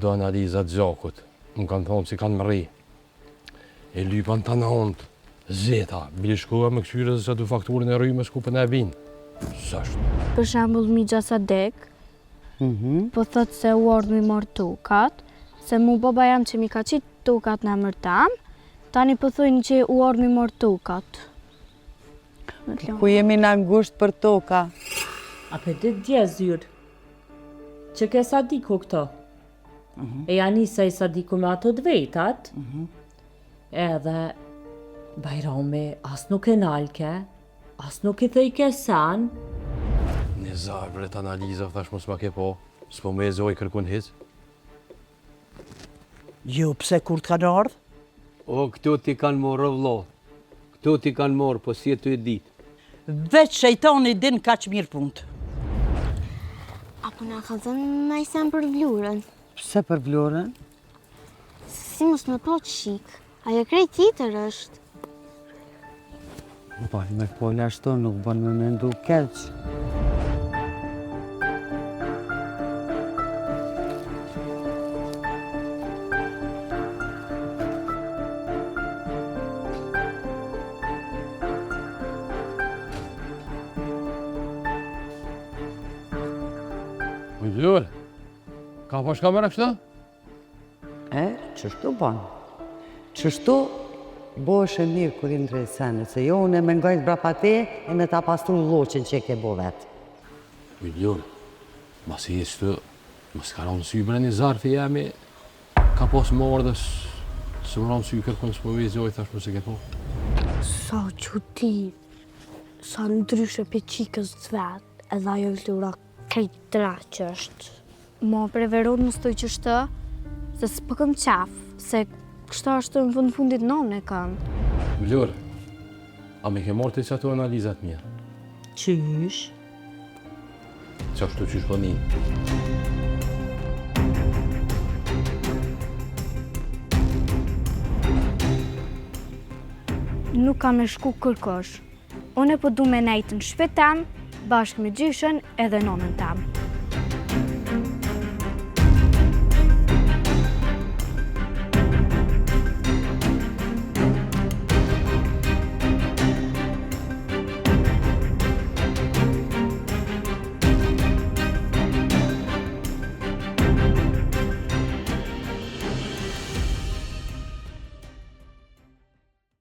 do analiza të gjakut. Më kanë thonë që kanë mrri. E lypa në tana anët, zeta, bile shkova me këqyrë edhe qaty fakturën e rrymës ku po na e binë. S'është. Për shembull mixha Sadik, po thotë se u ardhë mi marrë tokat, se mu baba jem që mi ka qitë tokat në emër tem, tani po thojnë që u ardhë mi marrë tokat. Ku jemi na ngusht për toka? A pe di dje zyrë, që ke Sadiku këto? Mhm. E ja nisa i Sadiku me ato të vetat, mhm. edhe Bajrami as nuk e nalke, as nuk i thojke sen. Një zarf bre t'analiza, thash mos ma ke po, s'po me e zojë kërkun hiç. Jo, pse kur të kanë ardhë? O, këto t'i kanë morë, o vlo. Këto t'i kanë morë, po s'je tu e ditë. Veç shejtani din kaq mirë punët. A po na kallzon naj sen për Vlorën? Pse për Vlorën? Si mos me pa çikë, ajo krejt tjetër është. Po, me fol ashtu nuk bën me mendu keq. Ujë, Vlorë, ka pas kamera kështu? E, qështu bon? Qështu bohesh e mirë kur i ndreq senet, se jo unë e me ngajt mbrapa te e me ta pastru lloqin që e ke bo vetë. Ujë, Vlorë, masi je qëtu, mos ka ra në sy bre një zarf i jemi, ka pas marrë dhe s'më ra në sy kërkun s'po vej zojë, thash mos e ke po. Sa çudi, sa ndryshe prej çikës t'vet, edhe ajo Vlora Krejt dreq është. Ma preferon mos thoj qështu, se s'po kom qef, se kështu është në fund fundit nonë e kam. Vlorë, a m'i ke marrë ti qato analizat mia? Qysh? Qashtu qysh po nin? Nuk ka me shku kërkush. Unë po du me nejtë në shpi tem, bashkë me gjyshën edhe nonën tem.